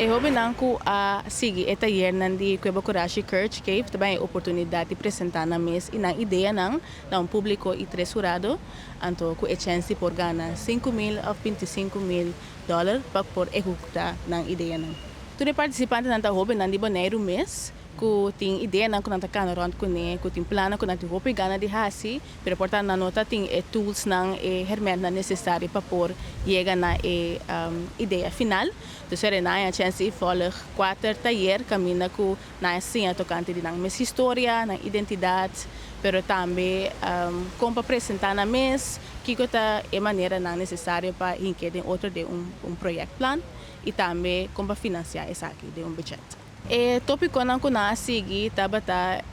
E hóbennan ku a sigui e tayernan di Kue Bo Kurashi Courage Cave tabatin e oportunidat di presentá nan mes i nan ideanan na un públiko i tres hurado, anto ku e chèns di por gana 5000 òf 25.000 dòler pa por ehekutá nan ideanan. Tur e partisipantenan ta hóbennan di Boneiru mes ku tin ideanan ku nan ta kana rònt kuné, ku tin plannan ku nan tin hopi gana di hasi, pero por ta nan no ta tin e toolsnan, e hèrmèntnan nesesario pa por yega na e idea final. Dus nan a haña chèns di volg kuater tayer kaminda ku nan a siña tokante di nan mes historia, nan identidat, pero tambe kon pa presentá nan mes, kiko ta e maneranan nesesario pa hink'é den otro den un proyektplan i tambe kon pa finansiá esaki den un budget. E tópikonan ku nan a sigui tabata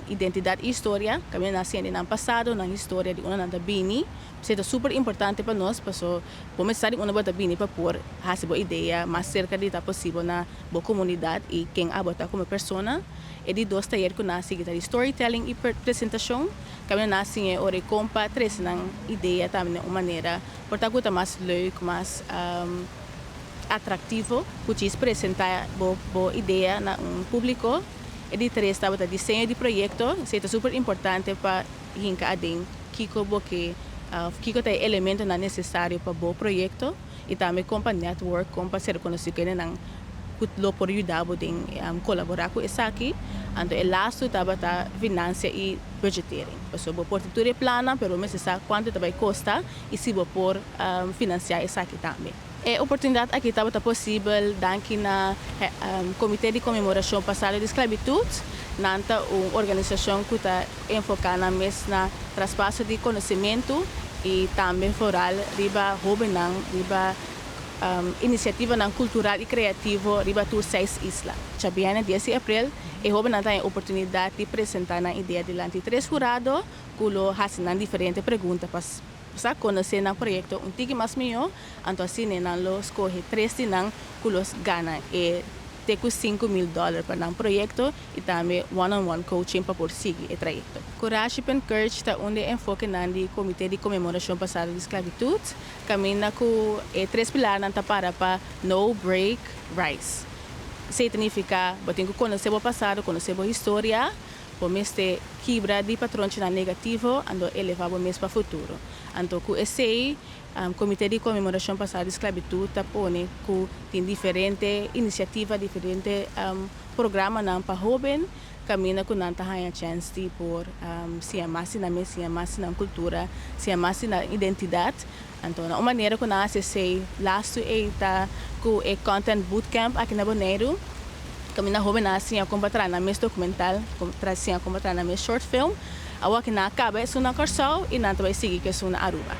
identidat i historia, kaminda nan a siña di nan pasado, nan historia di unda nan ta bini. Esei ta super importante pa nos, paso bo mester sa di unda bo ta bini pa por hasi bo idea mas serka di ta posibel na bo komunidat i ken abo ta komo persona. E di dos tayer ku nan a sigui ta di storytelling i presentashon, kaminda nan a siña e ora i kon pa trese nan idea tambe na un manera por ta ku ta mas leuk, mas atraktivo ku djis presentá bo bo idea na un públiko. E di tres tabata diseño di proyekto, esei ta super importante pa hinka aden kiko bo ke òf kiko ta e elementonan nesesario pa bo proyekto i tambe kon pa network, kon pa ser konosí ku hendenan ku lo por yuda bo den kolaborá ku esaki. Anto e lastu tabata finansia i budgetering. Pasobra bo por tin tur e plannan pero bo mester sa kuantu ta bai kosta i si bo por finansiá esaki tambe. E oportunidat aki tabata posibel danki na Komité di Konmemorashon Pasado di Sklabitut. Nan ta un organisashon ku ta enfoká nan mes na traspaso di konosementu i tambe foral riba hóbennan, riba inisiativanan kultural i kreativo riba tur seis isla. Djabièrnè 10 di aprel e hóbennan ta haña oportunidat di presentá nan idea dilanti tres hurado ku lo hasi nan diferente pregunta pa sa konosé nan proyekto un tiki mas mihó, anto asina nan lo skohe tres di nan ku lo gana e te ku 5000 dòler pa nan proyekto i tambe one on one coaching pa por sigui e trayekto. Kurashi Pen Courage ta un di e enfokenan di Komité di Konmemorashon Pasado di Sklabitut, kaminda ku e tres pilarnan ta para pa Know, Break, Rise. Esei ta nifiká bo tin ku konosé bo pasado, konosé bo historia, bo mester kibra di patronchinan negativo anto elevá bo mes pa futuro. Anto ku esei Komité di Konmemorashon Pasado di Sklabitut ta pone ku tin diferente inisiativa, diferente programanan pa hóben kaminda ku nan ta haña chèns di por siña mas di nan mes, siña mas di nan kultura, siña mas di nan identidat. Anto na un manera ku nan hasi esei lastu ei ta ku e Content Bootcamp aki na Boneiru kaminda hóbennan a siña kon pa traha nan mes dokumental, kon pa siña kon pa traha nan mes short film. Awor aki nan a kaba esun na Kòrsou i nan ta bai sigui ku esun na Aruba.